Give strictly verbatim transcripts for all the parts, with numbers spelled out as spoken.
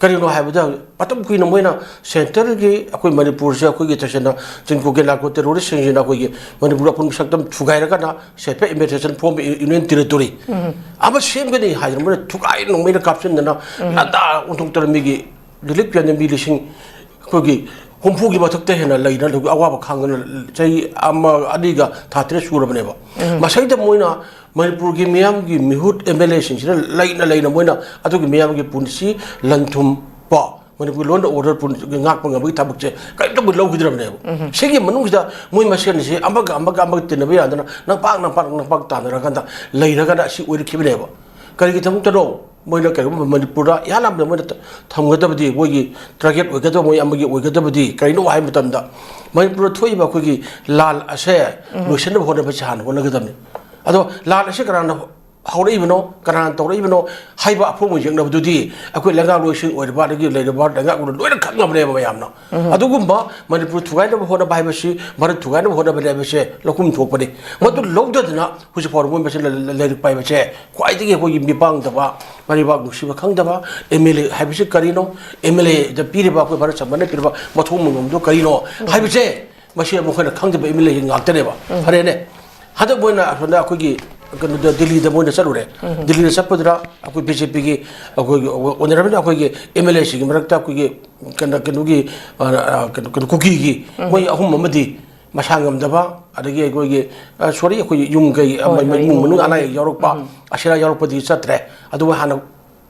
ꯀꯔꯤꯒꯤꯅꯣ ꯍꯥꯏꯕꯗ, ꯃꯇꯝ ꯀꯨꯏꯅ ꯃꯣꯏꯅ ꯁꯦꯟꯇꯔꯒꯤ, ꯑꯩꯈꯣꯏ ꯃꯅꯤꯄꯨꯔꯁꯦ ꯑꯩꯈꯣꯏꯒꯤ ꯇꯁꯦꯡꯅ ꯆꯤꯡꯀꯨꯒꯤ ꯅꯥꯔꯀꯣ ꯇꯦꯔꯣꯔꯤꯁ꯭ꯠꯁꯤꯡꯁꯤꯅ ꯑꯩꯈꯣꯏꯒꯤ ꯃꯅꯤꯄꯨꯔ ꯑꯄꯨꯟꯕ ꯁꯛꯇꯝ ꯊꯨꯒꯥꯏꯔꯒꯅ ꯁꯦꯄꯦꯛ ꯏꯃꯦꯇꯦꯁꯟ ꯐꯣꯝ ꯌꯨꯅꯤꯌꯟ ꯇꯦꯔꯤꯇꯣꯔꯤ ꯑꯃ ꯁꯦꯝꯒꯅꯤ ꯍꯥꯏꯗꯅ ꯃꯣꯏꯅ ꯊꯨꯒꯥꯏ ꯅꯣꯡꯃꯩꯅ ꯀꯥꯞꯁꯤꯟꯗꯅ ꯂꯥꯟꯗꯥ ꯑꯣꯟꯊꯣꯛꯇꯅ ꯃꯤꯒꯤ ꯔꯤꯂꯤꯐ ꯀꯦꯝꯞꯇ ꯃꯤ ꯂꯤꯁꯤꯡ ꯑꯩꯈꯣꯏꯒꯤ ꯍꯨꯝꯐꯨꯒꯤ ꯃꯊꯛꯇ ꯍꯦꯟꯅ ꯂꯩꯅ ꯑꯋꯥꯕ ꯈꯥꯡꯗꯅ ꯆꯍꯤ ꯑꯃ ꯑꯅꯤꯒ ꯊꯥ ꯇꯔꯦꯠ ꯁꯨꯔꯕꯅꯦꯕ꯫ ꯃꯁꯤꯗ ꯃꯣꯏꯅ ꯃꯅꯤꯄꯨꯔꯒꯤ ꯃꯤꯌꯥꯝꯒꯤ ꯃꯤꯍꯨꯠ ꯑꯦꯝ ꯑꯦꯜ ꯑꯦꯁꯤꯡꯁꯤꯅ ꯂꯩꯅ ꯂꯩꯅ ꯃꯣꯏꯅ ꯑꯗꯨꯒꯤ ꯃꯤꯌꯥꯝꯒꯤ ꯄꯨꯟꯁꯤ ꯂꯟ ꯊꯨꯝ ꯀꯣ ꯃꯅꯤꯄꯨꯔ ꯂꯣꯟꯗ ꯑꯣꯔꯗꯔ ꯉꯥꯛꯄ ꯉꯝꯕꯒꯤ ꯊꯕꯛꯁꯦ ꯀꯔꯤꯝꯇ ꯃꯣꯏ ꯂꯧꯈꯤꯗ꯭ꯔꯕꯅꯦꯕ꯫ ꯁꯤꯒꯤ ꯃꯅꯨꯡꯁꯤꯗ ꯃꯣꯏ ꯃꯁꯦꯟꯁꯦ ꯑꯃꯒ ꯑꯃꯒ ꯑꯃꯒ ꯇꯤꯟꯅꯕ ꯌꯥꯗꯅ ꯅꯝꯄꯥꯛ ꯅꯝꯄꯥꯛ ꯅꯝꯄꯥꯛ ꯇꯥꯟꯅꯔꯀꯥꯟꯗ ꯂꯩꯔꯒꯅ ꯑꯁꯤ ꯑꯣꯏꯔꯛꯈꯤꯕꯅꯦꯕ꯫ ꯀꯔꯤꯒꯤꯗꯃꯛꯇꯅꯣ? ꯃꯣꯏꯅ ꯀꯔꯤꯒꯨꯝꯕ ꯃꯅꯤꯄꯨꯔꯗ ꯏꯍꯥꯟ ꯍꯥꯟꯕꯗ ꯃꯣꯏꯅ ꯊ-, ꯊꯝꯒꯗꯕꯗꯤ, ꯃꯣꯏꯒꯤ ꯇꯥꯔꯒꯦꯠ ꯑꯣꯏꯒꯗꯕ, ꯃꯣꯏ ꯑꯃꯒꯤ ꯑꯣꯏꯒꯗꯕꯗꯤ ꯀꯔꯤꯅꯣ ꯍꯥꯏꯕ ꯃꯇꯝꯗ, ꯃꯅꯤꯄꯨꯔꯗ ꯊꯣꯛꯏꯕ ꯑꯩꯈꯣꯏꯒꯤ ꯂꯥꯟ ꯑꯁꯦ ꯂꯣꯏꯁꯤꯟꯅꯕ ꯍꯣꯠꯅꯕꯁꯦ ꯍꯥꯟꯅ ꯍꯣꯠꯅꯒꯗꯕꯅꯤ꯫ ꯑꯗꯣ ꯂꯥꯟ ꯑꯁꯤ ꯀꯅꯥꯅ ꯍꯧꯔꯛꯏꯕꯅꯣ, ꯀꯅꯥꯅ ꯇꯧꯔꯛꯏꯕꯅꯣ ꯍꯥꯏꯕ ꯑꯐꯣꯡꯕ ꯌꯦꯡꯅꯕꯗꯨꯗꯤ ꯑꯩꯈꯣꯏ ꯂꯩꯉꯥꯛꯂꯣꯏꯁꯤꯡ ꯑꯣꯏꯔꯤꯕ, ꯑꯗꯒꯤ ꯂꯩꯔꯤꯕ ꯂꯩꯉꯥꯛ ꯑꯣꯏꯅ ꯂꯣꯏꯅ ꯈꯪꯉꯕꯅꯦꯕ ꯃꯌꯥꯝꯅ꯫ ꯑꯗꯨꯒꯨꯝꯕ ꯃꯅꯤꯄꯨꯔ ꯊꯨꯒꯥꯏꯅꯕ ꯍꯣꯠꯅꯕ ꯍꯥꯏꯕꯁꯤ, ꯚꯥꯔꯠ ꯊꯨꯒꯥꯏꯅꯕ ꯍꯣꯠꯅꯕꯅꯦ ꯍꯥꯏꯕꯁꯦ ꯂꯧꯈꯨꯝ ꯊꯣꯛꯄꯅꯤ꯫ ꯃꯗꯨ ꯂꯧꯗꯗꯅ ꯍꯧꯖꯤꯛ ꯐꯥꯎꯕ ꯃꯣꯏ ꯃꯁꯦꯟ ꯂ-, ꯂ-, ꯂꯥꯏꯔꯤꯛ ꯄꯥꯏꯕꯁꯦ ꯈ꯭ꯋꯥꯏꯗꯒꯤ ꯑꯩꯈꯣꯏꯒꯤ ꯃꯤꯄꯥꯡꯗꯕ, ꯃꯔꯩꯕꯥꯛ ꯅꯨꯡꯁꯤꯕ ꯈꯪꯗꯕ ꯑꯦꯝ ꯑꯦꯜ ꯑꯦꯗ ꯄꯤꯔꯤꯕ, ꯑꯩꯈꯣꯏ ꯚꯥꯔꯠ ꯁꯔꯀꯥꯔꯅ ꯄꯤꯔꯤꯕ ꯃꯊꯧ ꯃꯉꯝꯗꯣ ꯀꯔꯤꯅꯣ ꯍꯥꯏꯕꯁꯦ ꯃꯁꯤ ꯃꯈꯣꯏꯅ ꯈꯪꯗꯕ ꯑꯦꯝ ꯑꯦꯜ ꯑꯦ ꯉꯥꯛꯇꯅꯦꯕ꯫ ꯐꯔꯦꯅꯦ, ꯍꯟꯗꯛ ꯃꯣꯏꯅ ꯑꯁꯣꯝꯗ ꯑꯩꯈꯣꯏꯒꯤ ꯀꯩꯅꯣꯗ, ꯗꯤꯜꯂꯤꯗ ꯃꯣꯏꯅ ꯆꯠꯂꯨꯔꯦ꯫ ꯗꯤꯜꯂꯤꯗ ꯆꯠꯄꯗꯨꯗ ꯑꯩꯈꯣꯏ ꯕꯤ ꯖꯦ ꯄꯤꯒꯤ ꯑꯩꯈꯣꯏꯒꯤ ꯑꯣꯅꯔꯦꯕꯜ ꯑꯩꯈꯣꯏꯒꯤ ꯑꯦꯝ ꯑꯦꯜ ꯑꯦꯁꯤꯡꯒꯤ ꯃꯔꯛꯇ ꯑꯩꯈꯣꯏꯒꯤ ꯀꯩꯅꯣ, ꯀꯩꯅꯣꯒꯤ, ꯑ, ꯑ, ꯀꯩꯅꯣ, ꯀꯩꯅꯣ, ꯀꯨꯀꯤꯒꯤ ꯃꯣꯏ ꯑꯍꯨꯝ ꯑꯃꯗꯤ ꯃꯁꯥ ꯉꯝꯗꯕ, ꯑꯗꯒꯤ ꯑꯩꯈꯣꯏꯒꯤ, ꯑ, ꯁꯣꯔꯤ, ꯑꯩꯈꯣꯏꯒꯤ ꯌꯨꯝ ꯀꯩ, ꯑ, ꯍꯣꯏ, ꯍꯣꯏ, ꯏꯃꯨꯡ ꯃꯅꯨꯡ ꯑꯅꯥ ꯑꯌꯦꯛ ꯌꯥꯎꯔꯛꯄ, ꯑꯁꯤꯅꯥ ꯌꯥꯎꯔꯛꯄꯗꯤ ꯆꯠꯇ꯭ꯔꯦ꯫ ꯑꯗꯨꯕꯨ ꯍꯥꯟꯅ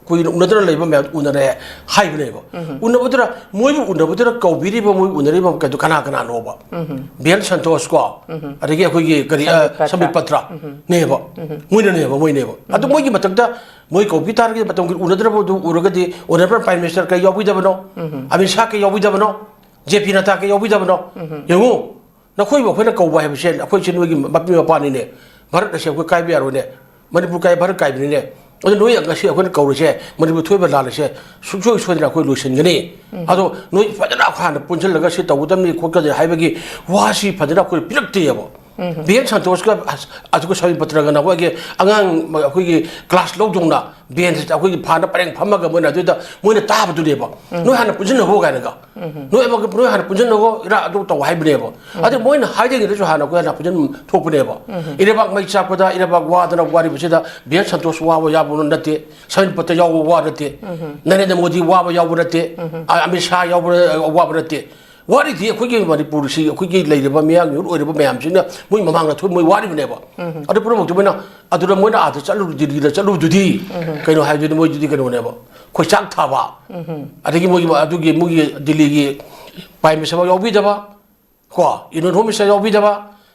ꯀꯨꯏꯅ ꯎꯅꯗꯅ ꯂꯩꯕ ꯃꯌꯥꯝ ꯎꯅꯔꯦ ꯍꯥꯏꯕꯅꯦꯕ꯫ ꯎꯅꯕꯗꯨꯗ, ꯃꯣꯏꯕꯨ ꯎꯅꯕꯗꯨꯗ ꯀꯧꯕꯤꯔꯤꯕ, ꯃꯣꯏ ꯎꯅꯔꯤꯕ ꯃꯈꯩꯗꯨ ꯀꯅꯥ ꯀꯅꯥꯅꯣꯕ? ꯕꯤ ꯑꯦꯜ ꯁꯟꯇꯣꯁ ꯀꯣ, ꯑꯗꯒꯤ ꯑꯩꯈꯣꯏꯒꯤ ꯀꯔꯤ, ꯑ, ꯁꯝꯕꯤꯠ ꯄꯇ꯭ꯔ꯫ ꯁꯝꯕꯤꯠ ꯄꯇ꯭ꯔ꯫ ꯅꯦꯕ꯫ ꯃꯣꯏꯅꯅꯦꯕ, ꯃꯣꯏꯅꯦꯕ꯫ ꯑꯗꯨ ꯃꯣꯏꯒꯤ ꯃꯊꯛꯇ ꯃꯣꯏ ꯀꯧꯕꯤ ꯇꯥꯔꯒꯗꯤ, ꯃꯇꯝꯒꯤ ꯎꯅꯗ꯭ꯔꯕꯗꯨ ꯎꯔꯒꯗꯤ, ꯑꯣꯅꯔꯦꯕꯜ ꯄ꯭ꯔꯥꯏꯝ ꯃꯤꯅꯤꯁꯇꯔ ꯀꯩ ꯌꯥꯎꯕꯤꯗꯕꯅꯣ? ꯑꯃꯤꯠ ꯁꯥꯍ ꯀꯩ ꯌꯥꯎꯕꯤꯗꯕꯅꯣ? ꯖꯦ ꯄꯤ ꯅꯗꯥ ꯀꯩ ꯌꯥꯎꯕꯤꯗꯕꯅꯣ? ꯌꯦꯡꯉꯨ, ꯅꯈꯣꯏꯕꯨ ꯑꯩꯈꯣꯏꯅ ꯀꯧꯕ ꯍꯥꯏꯕꯁꯦ, ꯑꯩꯈꯣꯏꯁꯦ ꯅꯣꯏꯒꯤ ꯃꯄꯤ ꯃꯄꯥꯅꯤꯅꯦ꯫ ꯚꯥꯔꯠ ꯑꯁꯤ ꯑꯩꯈꯣꯏ ꯀꯥꯏꯕ ꯌꯥꯔꯣꯏꯅꯦ꯫ ꯃꯅꯤꯄꯨꯔ ꯀꯥꯏ, ꯚꯥꯔꯠ ꯀꯥꯏꯕꯅꯤꯅꯦ꯫ ꯑꯗꯨ ꯅꯣꯏ ꯉꯁꯤ ꯑꯩꯈꯣꯏꯅ ꯀꯧꯔꯤꯁꯦ, ꯃꯅꯤꯄꯨꯔ ꯊꯣꯛꯏꯕ ꯂꯥꯟ ꯑꯁꯦ ꯁꯨꯡꯁꯣꯏ ꯁꯣꯏꯗꯅ ꯑꯩꯈꯣꯏ ꯂꯣꯏꯁꯤꯟꯒꯅꯤ꯫ ꯑꯗꯣ ꯅꯣꯏ ꯐꯖꯅ ꯍꯥꯟꯅ ꯄꯨꯟꯁꯤꯜꯂꯒ ꯁꯤ ꯇꯧꯒꯗꯕꯅꯤ ꯈꯣꯠꯀꯗꯕꯅꯤ ꯍꯥꯏꯕꯒꯤ ꯋꯥꯁꯤ ꯐꯖꯅ ꯑꯩꯈꯣꯏ ꯄꯤꯔꯛꯇꯦꯕ꯫ ꯕꯤ ꯑꯦꯟ ꯁꯟꯇꯣꯁꯀ ꯑꯗꯨꯒ ꯁꯕꯤꯟ ꯄꯇ꯭ꯔꯒꯅ ꯑꯩꯈꯣꯏꯒꯤ ꯑꯉꯥꯡ, ꯑꯩꯈꯣꯏꯒꯤ ꯀ꯭ꯂꯥꯁ ꯂꯧꯗꯧꯅ ꯕꯦꯟꯁ ꯑꯩꯈꯣꯏꯒꯤ ꯐꯥꯅ ꯄꯔꯦꯡ ꯐꯝꯃꯒ ꯃꯣꯏꯅ ꯑꯗꯨꯗ ꯃꯣꯏꯅ ꯇꯥꯕꯗꯨꯅꯦꯕ꯫ "ꯅꯣꯏ ꯍꯥꯟꯅ ꯄꯨꯟꯁꯤꯟꯅꯕꯣ" ꯀꯥꯏꯅꯒ, "ꯅꯣꯏ ꯑꯃꯒ ꯅꯣꯏ ꯍꯥꯟꯅ ꯄꯨꯟꯁꯤꯟꯅꯕꯣ, ꯏꯔꯥ ꯑꯗꯨ ꯇꯧ" ꯍꯥꯏꯕꯅꯦꯕ꯫ ꯑꯗꯩ ꯃꯣꯏꯅ ꯍꯥꯏꯗ꯭ꯔꯤꯉꯩꯗꯁꯨ ꯍꯥꯟꯅ ꯑꯩꯈꯣꯏ ꯍꯥꯟꯅ ꯄꯨꯟꯁꯤꯟ ꯊꯣꯛꯄꯅꯦꯕ꯫ ꯏꯔꯩꯕꯥꯛ ꯃꯩ ꯆꯥꯛꯄꯗ ꯏꯔꯩꯕꯥꯛ ꯋꯥꯗꯅ ꯋꯥꯔꯤꯕꯁꯤꯗ ꯕꯤ ꯑꯦꯟ ꯁꯟꯇꯣꯁ ꯋꯥꯕ ꯌꯥꯎꯕ ꯅꯠꯇꯦ, ꯁꯕꯤꯟ ꯄꯇ꯭ꯔ ꯌꯥꯎꯕ ꯋꯥ ꯅꯠꯇꯦ, ꯅꯔꯦꯟꯗ꯭ꯔ ꯃꯣꯗꯤ ꯋꯥꯕ ꯌꯥꯎꯕ ꯅꯠꯇꯦ, ꯑ, ꯑꯃꯤꯠ ꯁꯥꯍ ꯌꯥꯎꯕ ꯋꯥꯕ ꯅꯠꯇꯦ꯫ ꯋꯥꯔꯤꯗꯤ ꯑꯩꯈꯣꯏꯒꯤ ꯃꯅꯤꯄꯨꯔꯁꯤ, ꯑꯩꯈꯣꯏꯒꯤ ꯂꯩꯔꯤꯕ ꯃꯤꯌꯥꯝ ꯌꯨꯠ ꯑꯣꯏꯔꯤꯕ ꯃꯌꯥꯝꯁꯤꯅ ꯃꯣꯏ ꯃꯃꯥꯡꯗ ꯊꯣꯛ-, ꯃꯣꯏ ꯋꯥꯔꯤꯕꯅꯦꯕ꯫ ꯑꯗꯨ ꯄꯨꯝꯅꯃꯛꯇꯨ ꯃꯣꯏꯅ, ꯑꯗꯨꯗ ꯃꯣꯏꯅ ꯑꯥꯗ ꯆꯠꯂꯨ, ꯗꯤꯜꯂꯤꯗ ꯆꯠꯂꯨꯕꯗꯨꯗꯤ ꯀꯩꯅꯣ ꯍꯥꯏꯗꯨꯗꯤ ꯃꯣꯏꯗꯨꯗꯤ ꯀꯩꯅꯣꯅꯦꯕ, ꯈꯣꯏꯆꯥꯛ ꯊꯥꯕ, ꯑꯗꯒꯤ ꯃꯣꯏꯒꯤ, ꯑꯗꯨꯒꯤ ꯃꯣꯏꯒꯤ ꯗꯤꯜꯂꯤꯒꯤ ꯄ꯭ꯔꯥꯏꯝ ꯃꯤꯅꯤꯁꯇꯔ ꯌꯥꯎꯕꯤꯗꯕ, ꯀꯣ, ꯌꯨꯅꯤꯌꯟ ꯍꯣꯝ ꯃꯤꯅꯤꯁꯇꯔ ꯌꯥꯎꯕꯤꯗꯕ,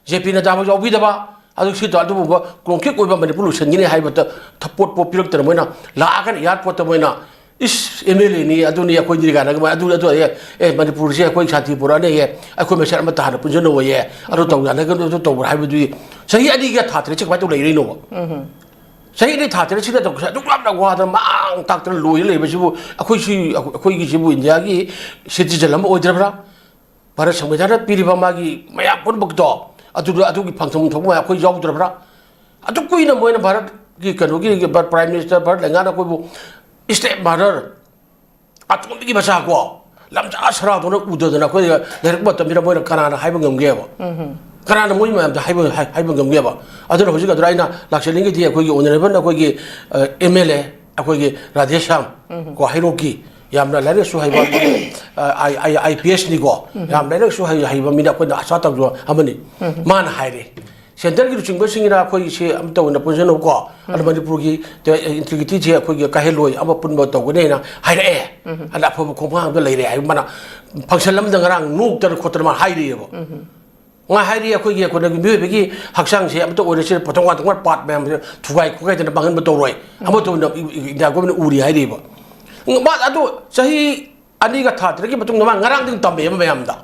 ꯖꯦ ꯄꯤ ꯅꯗꯥ ꯐꯥꯎ ꯌꯥꯎꯕꯤꯗꯕ, ꯑꯗꯨ ꯁꯤ ꯑꯗꯨꯒꯨꯝꯕ ꯀꯣꯡꯊꯤꯛ ꯑꯣꯏꯕ ꯃꯅꯤꯄꯨꯔ ꯂꯣꯏꯁꯤꯟꯒꯅꯤ ꯍꯥꯏꯕꯗ ꯊ-, ꯄꯣꯠ ꯄꯣꯠ ꯄꯤꯔꯛꯇꯅ ꯃꯣꯏꯅ ꯂꯥꯛꯑꯒꯅ ꯏꯌꯥꯔꯄꯣꯔꯠꯇ ꯃꯣꯏꯅ, "ꯏꯁ, ꯑꯦꯝ ꯑꯦꯜ ꯑꯦꯅꯤ, ꯑꯗꯨꯅꯤ, ꯑꯩꯈꯣꯏꯅꯤ" ꯀꯥꯏꯅꯒ ꯃꯣꯏ ꯑꯗꯨ, ꯑꯗꯨ, "ꯑꯦ, ꯑꯦ, ꯃꯅꯤꯄꯨꯔꯁꯦ ꯑꯩꯈꯣꯏ ꯁꯥꯟꯇꯤ ꯄꯨꯔꯛꯑꯅꯦꯌꯦ, ꯑꯩꯈꯣꯏ ꯃꯁꯦꯟ ꯑꯃꯠꯇ ꯍꯥꯟꯅ ꯄꯨꯟꯁꯤꯟꯅꯧꯑꯣꯌꯦ, ꯑꯗꯨ ꯇꯧꯅꯅꯒꯅꯨ, ꯑꯗꯨ ꯇꯧꯕ꯭ꯔꯥ" ꯍꯥꯏꯕꯗꯨꯗꯤ ꯆꯍꯤ ꯑꯅꯤꯒ ꯊꯥ ꯇꯔꯦꯠꯁꯦ ꯀꯃꯥꯏꯅ ꯇꯧ ꯂꯩꯔꯤꯅꯣꯕ? ꯆꯍꯤ ꯑꯅꯤ ꯊꯥ ꯇꯔꯦꯠꯁꯤꯗ ꯇꯧ-, ꯑꯗꯨꯛ ꯌꯥꯝꯅ ꯋꯥꯗꯅ ꯃꯥꯡ ꯇꯥꯛꯇꯅ ꯂꯣꯏꯔ ꯂꯩꯕꯁꯤꯕꯨ ꯑꯩꯈꯣꯏꯁꯤ, ꯑꯩꯈꯣꯏꯒꯤꯁꯤꯕꯨ ꯏꯟꯗꯤꯌꯥꯒꯤ ꯁꯤꯇꯤꯖꯟ ꯑꯃ ꯑꯣꯏꯗ꯭ꯔꯕ꯭ꯔꯥ? ꯚꯥꯔꯠ ꯁꯪꯕꯤꯙꯥꯟꯅ ꯄꯤꯔꯤꯕ ꯃꯥꯒꯤ ꯃꯌꯥꯝ ꯄꯨꯝꯅꯃꯛꯇꯣ ꯑꯗꯨꯗ, ꯑꯗꯨꯒꯤ ꯐꯪꯐꯝ ꯊꯣꯛꯄ ꯃꯌꯥꯝ ꯑꯩꯈꯣꯏ ꯌꯥꯎꯗ꯭ꯔꯕ꯭ꯔꯥ? ꯑꯗꯨ ꯀꯨꯏꯅ ꯃꯣꯏꯅ ꯚꯥꯔꯠꯀꯤ ꯀꯩꯅꯣꯒꯤ ꯄ꯭ꯔꯥꯏꯝ ꯃꯤꯅꯤꯁꯇꯔ ꯚꯥꯔꯠ ꯂꯩꯉꯥꯛꯅ ꯑꯩꯈꯣꯏꯕꯨ ꯁ꯭ꯇꯦꯞ ꯃꯥꯗꯔ, ꯑꯇꯣꯝꯕꯤꯒꯤ ꯃꯆꯥ ꯀꯣ, ꯂꯝꯖꯥ ꯁꯔꯥꯗꯧꯅ ꯎꯗꯗꯅ ꯑꯩꯈꯣꯏꯗ ꯂꯩꯔꯛꯄ ꯃꯇꯝꯁꯤꯗ ꯃꯣꯏꯅ ꯀꯅꯥꯅ ꯍꯥꯏꯕ ꯉꯝꯒꯦꯕ? ꯀꯅꯥꯅ ꯃꯣꯏ ꯃꯌꯥꯝꯗ ꯍꯥꯏꯕ, ꯍꯥꯏ-, ꯍꯥꯏꯕ ꯉꯝꯒꯦꯕ? ꯑꯗꯨꯅ ꯍꯧꯖꯤꯛ ꯑꯗꯨꯗ ꯑꯩꯅ ꯂꯥꯛꯆꯅꯤꯡꯉꯤꯗꯤ ꯑꯩꯈꯣꯏꯒꯤ ꯑꯣꯅꯔꯦꯕꯜ ꯑꯩꯈꯣꯏꯒꯤ, ꯑ, ꯑꯦꯝ ꯑꯦꯜ ꯑꯦ ꯑꯩꯈꯣꯏꯒꯤ ꯔꯥꯙꯦ ꯁ꯭ꯌꯥꯝ ꯀꯣ, ꯍꯩꯔꯣꯛꯀꯤ ꯌꯥꯝꯅ ꯂꯥꯏꯔꯤꯛ ꯂꯥꯏꯁꯨ ꯍꯩꯕ, ꯑ, ꯑꯥꯏ, ꯑꯥꯏ, ꯑꯥꯏ ꯄꯤ ꯑꯦꯁꯅꯤꯀꯣ, ꯌꯥꯝ ꯂꯥꯏꯔꯤꯛ ꯂꯥꯏꯁꯨ ꯍꯩ-, ꯍꯩꯕ ꯃꯤꯅ ꯑꯩꯈꯣꯏꯅ ꯑꯁꯥ ꯇꯧꯖꯕ ꯑꯃꯅꯤ꯫ ꯃꯥꯅ ꯍꯥꯏꯔꯦ, "ꯁꯦꯟꯇꯔꯒꯤ ꯂꯨꯆꯤꯡꯕꯁꯤꯡꯒꯤꯅ ꯑꯩꯈꯣꯏꯒꯤꯁꯦ ꯑꯃꯠꯇ ꯑꯣꯏꯅ ꯄꯨꯟꯁꯤꯟꯅꯧꯀꯣ, ꯑꯗ ꯃꯅꯤꯄꯨꯔꯒꯤ ꯏꯟꯇꯤꯒ꯭ꯔꯤꯇꯤꯁꯦ ꯑꯩꯈꯣꯏꯒꯤ ꯀꯥꯏꯍꯜꯂꯣꯏ, ꯑꯃ ꯄꯨꯟꯕ ꯇꯧꯒꯅꯤꯅ ꯍꯥꯏꯔꯛꯑꯦ꯫ ꯑꯗ ꯑꯐꯕ ꯈꯣꯡꯊꯥꯡ ꯑꯃꯗ ꯂꯩꯔꯦ" ꯍꯥꯏꯕ ꯃꯥꯅ ꯐꯪꯁꯟ ꯑꯃꯗ ꯉꯔꯥꯡ ꯅꯣꯛꯇꯅ ꯈꯣꯠꯇꯅ ꯃꯥꯅ ꯍꯥꯏꯔꯤꯑꯕ꯫ ꯉꯥ ꯍꯥꯏꯔꯤ ꯑꯩꯈꯣꯏꯒꯤ, ꯑꯩꯈꯣꯏꯅ ꯃꯤꯑꯣꯏꯕꯒꯤ ꯍꯛꯆꯥꯡꯁꯦ ꯑꯃꯠꯇ ꯑꯣꯏꯔꯁꯤ, ꯄꯣꯊꯣꯛ ꯋꯥꯊꯣꯛ ꯄꯥꯔꯠ ꯃꯌꯥꯝꯁꯦ ꯊꯨꯒꯥꯏ ꯈꯣꯠꯀꯥꯏꯗꯅ ꯃꯥꯡꯍꯟꯕ ꯇꯧꯔꯣꯏ꯫ ꯑꯃꯠꯇ ꯑꯣꯏꯅ ꯏ-, ꯏ-, ꯏꯟꯗꯤꯌꯥ ꯒꯣꯔꯃꯦꯟꯅ ꯎꯔꯤ ꯍꯥꯏꯔꯤꯕ꯫ ꯃꯥ ꯑꯗꯨ ꯆꯍꯤ ꯑꯅꯤꯒ ꯊꯥ ꯇꯔꯦꯠꯀꯤ ꯃꯇꯨꯡꯗ ꯃꯥ ꯉꯔꯥꯡꯗꯒꯤ ꯇꯝꯃꯦꯕ ꯃꯌꯥꯝꯗ꯫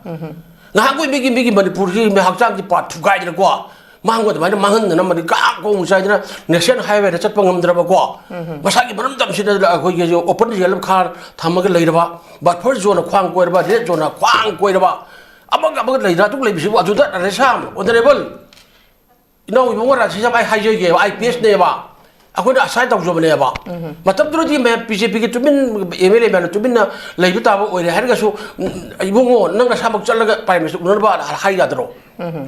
ꯉꯥꯏꯍꯥꯛ ꯑꯣꯏꯕꯒꯤ ꯃꯤꯒꯤ ꯃꯅꯤꯄꯨꯔꯒꯤ ꯃꯤ ꯍꯛꯆꯥꯡꯒꯤ ꯄꯥꯔꯠ ꯊꯨꯒꯥꯏꯗꯅꯀꯣ, ꯃꯥꯡꯕ ꯑꯗꯨꯃꯥꯏꯅ ꯃꯥꯡꯍꯟꯗꯅ ꯃꯅꯤ ꯀꯥ ꯀꯣꯡ ꯆꯥꯏꯗꯅ ꯅꯦꯁꯅꯦꯜ ꯍꯥꯏꯋꯦꯗ ꯆꯠꯄ ꯉꯝꯗ꯭ꯔꯕꯀꯣ, ꯃꯁꯥꯒꯤ ꯃꯔꯝꯗꯝꯁꯤꯗ ꯑꯩꯈꯣꯏꯒꯤ ꯑꯣꯄꯟ ꯖꯦꯜ ꯑꯃ ꯈꯥꯔ ꯊꯝꯃꯒ ꯂꯩꯔꯕ, ꯕꯐꯔ ꯖꯣꯟꯅ ꯈ꯭ꯋꯥꯡ ꯀꯣꯏꯔꯕ, ꯔꯦꯗ ꯖꯣꯟꯅ ꯈ꯭ꯋꯥꯡ ꯀꯣꯏꯔꯕ, ꯑꯃꯒ ꯑꯃꯒ ꯂꯩꯗꯅ ꯑꯗꯨꯝ ꯂꯩꯕꯁꯤꯕꯨ ꯑꯗꯨꯗ ꯔꯦꯁꯥꯝ ꯑꯣꯅꯔꯦꯕꯜ ꯏꯅꯥꯎ ꯏꯕꯨꯡꯉꯣ ꯔꯥꯙꯦꯁ꯭ꯌꯥꯝ, ꯑꯩ ꯍꯥꯏꯖꯒꯦꯕ, ꯑꯩ ꯄꯦꯁꯅꯦꯕ, ꯑꯩꯈꯣꯏꯅ ꯑꯁꯥꯏ ꯇꯧꯖꯕꯅꯦꯕ꯫ ꯃꯇꯝꯗꯨꯗꯗꯤ ꯃꯌꯥꯝ ꯕꯤ ꯖꯦ ꯄꯤꯒꯤ ꯇꯨꯃꯤꯟ, ꯑꯦꯝ ꯑꯦꯜ ꯑꯦ ꯃꯌꯥꯝꯅ ꯇꯨꯃꯤꯟꯅ ꯂꯩꯕ ꯇꯥꯕ ꯑꯣꯏꯔꯦ ꯍꯥꯏꯔꯒꯁꯨ, ꯎꯝ, "ꯏꯕꯨꯡꯉꯣ, ꯅꯪ ꯅꯁꯥꯃꯛ ꯆꯠꯂꯒ ꯄ꯭ꯔꯥꯏꯝ ꯃꯤꯅꯤꯁꯇꯔ ꯎꯅꯅꯕ ꯍꯥꯏ ꯌꯥꯗ꯭ꯔꯣ?"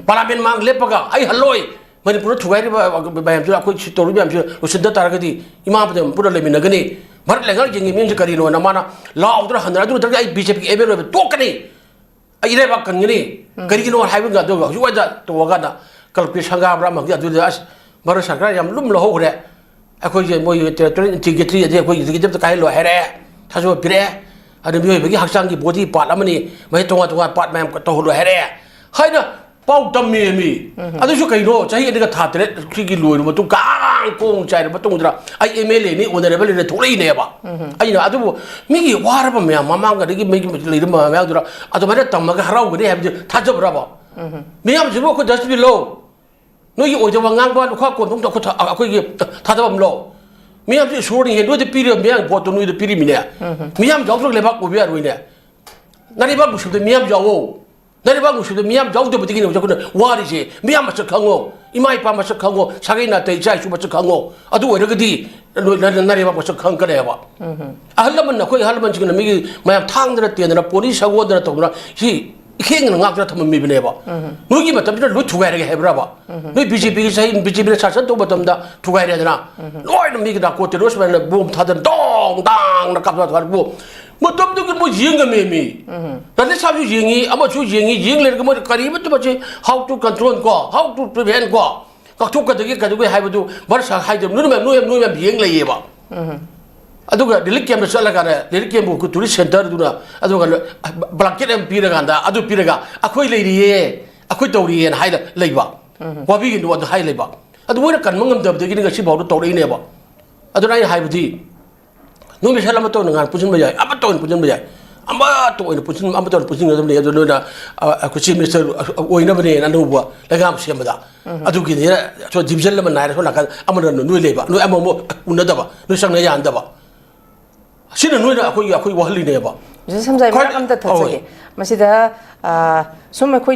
ꯄꯥꯔꯂꯥꯃꯦꯟ ꯃꯥꯡ ꯂꯦꯞꯄꯒ, "ꯑꯩ ꯍꯜꯂꯣꯏ, ꯃꯅꯤꯄꯨꯔꯗ ꯊꯨꯒꯥꯏꯔꯤꯕ ꯃꯌꯥꯝꯁꯤꯅ, ꯑꯩꯈꯣꯏ ꯁꯤ ꯇꯧꯔꯤꯕ ꯃꯌꯥꯝꯁꯤ ꯂꯣꯏꯁꯤꯟꯗ ꯇꯥꯔꯒꯗꯤ ꯏꯃꯥ ꯄꯨꯟꯅ ꯂꯩꯃꯤꯟꯅꯒꯅꯤ, ꯚꯥꯔꯠ ꯂꯩꯉꯥꯛ ꯌꯦꯡꯉꯤ ꯃꯤꯠꯌꯦꯡꯁꯦ ꯀꯔꯤꯅꯣꯅ ꯃꯥꯅ ꯂꯥꯎꯗꯅ ꯍꯟꯗꯅ, ꯑꯗꯨ ꯅꯠꯇ꯭ꯔꯒꯗꯤ ꯑꯩ ꯕꯤ ꯖꯦ ꯄꯤꯒꯤ ꯑꯦꯝ ꯑꯦꯜ ꯑꯦ ꯑꯣꯏꯕ ꯇꯣꯛꯀꯅꯤ, ꯑꯩ ꯏꯔꯩꯕꯥꯛ ꯀꯟꯒꯅꯤ, ꯀꯔꯤꯒꯤꯅꯣ ꯍꯥꯏꯕ ꯉꯥꯛꯇ ꯍꯧꯖꯤꯛ ꯋꯥꯏꯗ ꯇꯣꯛꯑꯀꯥꯟꯗ ꯀꯜꯄꯤ ꯁꯪꯒꯥꯕ꯭ꯔꯥ ꯑꯃꯒꯤ ꯑꯗꯨꯗ ꯑꯁ ꯚꯥꯔꯠ ꯁꯔꯀꯥꯔ ꯌꯥꯝ ꯂꯨꯝ ꯂꯧꯍꯧꯈ꯭ꯔꯦ꯫ ꯑꯩꯈꯣꯏꯁꯦ ꯃꯣꯏ ꯇꯦꯔꯤꯇꯣꯔꯤꯌꯦꯜ ꯏꯟꯇꯤꯒ꯭ꯔꯤꯇꯤ ꯑꯗꯩ ꯑꯩꯈꯣꯏ ꯑꯦꯛꯖꯤꯀ꯭ꯌꯨꯇꯤꯞꯇ ꯀꯥꯏꯍꯜꯂꯣ ꯍꯥꯏꯔꯛꯑꯦ, ꯊꯥꯖꯕ ꯄꯤꯔꯛꯑꯦ꯫ ꯑꯗꯨ ꯃꯤꯑꯣꯏꯕꯒꯤ ꯍꯛꯆꯥꯡꯒꯤ ꯕꯣꯗꯤ ꯄꯥꯔꯠ ꯑꯃꯅꯤ, ꯃꯁꯤ ꯇꯣꯉꯥꯟ ꯇꯣꯉꯥꯟ ꯄꯥꯔꯠ ꯃꯌꯥꯝ ꯇꯧꯍꯜꯂꯣ ꯍꯥꯏꯔꯛꯑꯦ ꯍꯥꯏꯅ ꯄꯥꯎ ꯇꯝꯃꯦ ꯃꯤ꯫ ꯑꯗꯨꯁꯨ ꯀꯩꯅꯣ, ꯆꯍꯤ ꯑꯅꯤꯒ ꯊꯥ ꯇꯔꯦꯠ ꯁꯤꯒꯤ ꯂꯣꯏꯔꯕ ꯃꯇꯨꯡ, ꯀꯥꯡ ꯀꯣꯡ ꯆꯥꯏꯔꯕ ꯃꯇꯨꯡꯗ ꯑꯩ ꯑꯦꯝ ꯑꯦꯜ ꯑꯦꯅꯤ, ꯑꯣꯅꯔꯦꯕꯜ ꯑꯅ ꯊꯣꯛꯂꯛꯏꯅꯦꯕ꯫ ꯑꯩꯅ ꯑꯗꯨꯕꯨ ꯃꯤꯒꯤ ꯋꯥꯔꯕ ꯃꯌꯥꯝ, ꯃꯃꯥꯡ ꯑꯗꯒꯤ ꯃꯤꯒꯤ ꯂꯩꯔꯝꯕ ꯃꯌꯥꯝꯗꯨꯗ ꯑꯗꯨꯃꯥꯏꯅ ꯇꯝꯃꯒ ꯍꯔꯥꯎꯒꯅꯤ ꯍꯥꯏꯕꯗꯤ ꯊꯥꯖꯕ꯭ꯔꯕ? ꯃꯤꯌꯥꯝꯁꯤꯕꯨ ꯑꯩꯈꯣꯏ ꯗꯁꯕꯤꯟ ꯂꯧ, ꯅꯣꯏꯒꯤ ꯑꯣꯏꯗꯕ ꯉꯥꯡꯕ ꯂꯨꯈꯥ ꯀꯣꯟꯊꯣꯡꯗ ꯑꯩꯈꯣꯏ ꯊ-, ꯑꯩꯈꯣꯏꯒꯤ ꯊꯥꯗꯕ ꯑꯃ ꯂꯧ꯫ ꯃꯤꯌꯥꯝꯁꯤ ꯏꯁꯣꯔꯅꯤ ꯍꯦ, ꯅꯣꯏꯗ ꯄꯤꯔꯤꯕ ꯃꯤꯌꯥꯝ ꯚꯣꯠꯇꯣ ꯅꯣꯏꯗ ꯄꯤꯔꯤꯃꯤꯅꯦ꯫ ꯃꯤꯌꯥꯝ ꯌꯥꯎꯗ꯭ꯔꯒ ꯂꯩꯕꯥꯛ ꯑꯣꯏꯕ ꯌꯥꯔꯣꯏꯅꯦ꯫ ꯅꯥꯔꯩꯕꯥꯛ ꯅꯨꯡꯁꯤꯕꯗ ꯃꯤꯌꯥꯝ ꯌꯥꯎꯋꯣ꯫ ꯅꯥꯔꯩꯕꯥꯛ ꯅꯨꯡꯁꯤꯕꯗ ꯃꯤꯌꯥꯝ ꯌꯥꯎꯗꯕꯗꯒꯤꯅꯦ ꯍꯧꯖꯤꯛ ꯑꯩꯈꯣꯏꯅ ꯋꯥꯔꯤꯁꯦ꯫ ꯃꯤꯌꯥꯝ ꯃꯁꯛ ꯈꯪꯉꯣ, ꯏꯃꯥ ꯏꯄꯥ ꯃꯁꯛ ꯈꯪꯉꯣ, ꯁꯥꯒꯩ ꯅꯥꯇꯩ ꯏꯆꯥ ꯏꯁꯨ ꯃꯁꯛ ꯈꯪꯉꯣ꯫ ꯑꯗꯨ ꯑꯣꯏꯔꯒꯗꯤ ꯅꯣꯏ ꯅ-, ꯅ-, ꯅꯥꯔꯩꯕꯥꯛ ꯃꯁꯛ ꯈꯪꯉꯛꯀꯅꯦꯕ꯫ ꯑꯍꯜ ꯂꯃꯟ, ꯑꯩꯈꯣꯏ ꯑꯍꯜ ꯂꯃꯟꯁꯤꯡꯅ ꯃꯤꯒꯤ ꯃꯌꯥꯝ ꯊꯥꯡꯗꯅ ꯇꯦꯟꯗꯅ ꯄꯣꯅꯤ ꯁꯒꯣꯟꯗꯅ ꯇꯧꯗꯅ ꯁꯤ ꯏꯈꯦꯡꯅ ꯉꯥꯛꯇꯅ ꯊꯝꯃꯝꯃꯤꯕꯅꯦꯕ꯫ ꯅꯣꯏꯒꯤ ꯃꯇꯝꯁꯤꯗ ꯂꯣꯏ ꯊꯨꯒꯥꯏꯔꯒꯦ ꯍꯥꯏꯕ꯭ꯔꯕ? ꯅꯣꯏ ꯕꯤ ꯖꯦ ꯄꯤꯒꯤ ꯆꯍꯤ, ꯕꯤ ꯖꯦ ꯄꯤꯅ ꯁꯥꯁꯟ ꯇꯧꯕ ꯃꯇꯝꯗ ꯊꯨꯒꯥꯏꯔꯦꯗꯅ꯫ ꯂꯣꯏꯅ ꯃꯤꯒꯤ ꯅꯥꯔꯀꯣ ꯇꯦꯔꯣꯔꯤꯁ ꯃꯌꯥꯝꯅ ꯕꯣꯝ ꯊꯥꯗꯅ ꯗꯣꯡ ꯗꯥꯡꯅ ꯀꯥꯞꯊꯣꯛ ꯊꯥꯔꯛꯄ꯫ ꯃꯇꯝꯗꯨꯒꯤ ꯃꯣꯏ ꯌꯦꯡꯉꯝꯃꯦ ꯃꯤ꯫ ꯔꯥꯙꯦꯁ꯭ꯌꯥꯝꯁꯨ ꯌꯦꯡꯉꯤ, ꯑꯃꯁꯨ ꯌꯦꯡꯉꯤ, ꯌꯦꯡ ꯂꯩꯔꯒ ꯃꯣꯏꯅ ꯀꯔꯤꯃꯠꯇ ꯃꯁꯤ how to control ꯀꯣ, how to prevent ꯀꯣ, ꯀꯛꯊꯣꯛꯀꯗꯒꯦ ꯀꯩꯗꯧꯒꯦ ꯍꯥꯏꯕꯗꯨ ꯚꯥꯔꯠ ꯁꯔꯀꯥꯔ ꯍꯥꯏꯗꯕ ꯅꯣꯏ ꯃꯌꯥꯝ, ꯅꯣꯏ ꯃꯌꯥꯝ, ꯅꯣꯏ ꯃꯌꯥꯝ ꯌꯦꯡ ꯂꯩꯌꯦꯕ꯫ ꯑꯗꯨꯒ ꯔꯤꯂꯤꯐ ꯀꯦꯝꯞꯇ ꯆꯠꯂꯀꯥꯟꯗ ꯔꯤꯂꯤꯐ ꯀꯦꯝꯞꯄꯨ ꯇꯨꯔꯤꯁ ꯁꯦꯟꯇꯔꯗꯨꯅ ꯑꯗꯨꯒ ꯕ꯭ꯂꯥꯡꯀꯦꯠ ꯑꯃ ꯄꯤꯔꯀꯥꯟꯗ ꯑꯗꯨ ꯄꯤꯔꯒ "ꯑꯩꯈꯣꯏ ꯂꯩꯔꯤꯌꯦ, ꯑꯩꯈꯣꯏ ꯇꯧꯔꯤꯌꯦꯅ" ꯍꯥꯏꯅ ꯂꯩꯕ꯫ ꯋꯥꯕꯤꯒꯅꯨ ꯑꯗꯨ ꯍꯥꯏ ꯂꯩꯕ꯫ ꯑꯗꯨ ꯃꯣꯏꯅ ꯀꯟꯕ ꯉꯝꯗꯕꯗꯒꯤꯅꯤ ꯉꯁꯤꯐꯥꯎꯗ ꯇꯧꯔꯛꯏꯅꯦꯕ꯫ ꯑꯗꯨꯅ ꯑꯩꯅ ꯍꯥꯏꯕꯗꯤ ꯅꯣꯏ ꯃꯁꯦꯜ ꯑꯃꯠꯇ ꯑꯣꯏꯅ ꯉꯥꯟ ꯄꯨꯟꯁꯤꯟꯕ ꯌꯥꯏ, ꯑꯃꯠꯇ ꯑꯣꯏꯅ ꯄꯨꯟꯁꯤꯟꯕ ꯌꯥꯏ, ꯑꯃꯠꯇ ꯑꯣꯏꯅ ꯄꯨꯟꯁꯤꯟ-, ꯑꯃꯠꯇ ꯑꯣꯏꯅ ꯄꯨꯟꯁꯤꯟꯒꯗꯕꯅꯤ꯫ ꯑꯗꯨ ꯅꯣꯏꯅ, ꯑ, ꯑꯩꯈꯣꯏ ꯆꯤꯐ ꯃꯤꯅꯤꯁꯇꯔ ꯑꯣꯏꯅꯕꯅꯦꯅ ꯑꯅꯧꯕ ꯂꯩꯉꯥꯛ ꯑꯃ ꯁꯦꯝꯕꯗ꯫ ꯑꯗꯨꯒꯤꯅꯦ ꯁꯣ ꯗꯤꯕꯤꯖꯟ ꯑꯃ ꯅꯥꯏꯔ ꯁꯣꯝ ꯅꯥꯀꯟ ꯑꯃꯅ ꯅꯣꯏ ꯂꯩꯕ, ꯅꯣꯏ ꯑꯃꯃꯨꯛ ꯎꯅꯗꯕ, ꯅꯣꯏ ꯆꯪꯅ ꯌꯥꯍꯟꯗꯕ꯫ ꯑꯁꯤꯅ ꯅꯣꯏꯅ ꯑꯩꯈꯣꯏꯒꯤ, ꯑꯩꯈꯣꯏ ꯋꯥꯍꯜꯂꯤꯅꯦꯕ꯫ ꯃꯤꯁꯇꯔ ꯁꯝꯖꯥꯏ, ꯈ꯭ꯋꯥꯏ-, ꯃꯔꯛ ꯑꯝꯇ ꯊꯠꯆꯒꯦ꯫ ꯍꯣꯏ꯫ ꯃꯁꯤꯗ, ꯑ, ꯁꯨꯝ ꯑꯩꯈꯣꯏ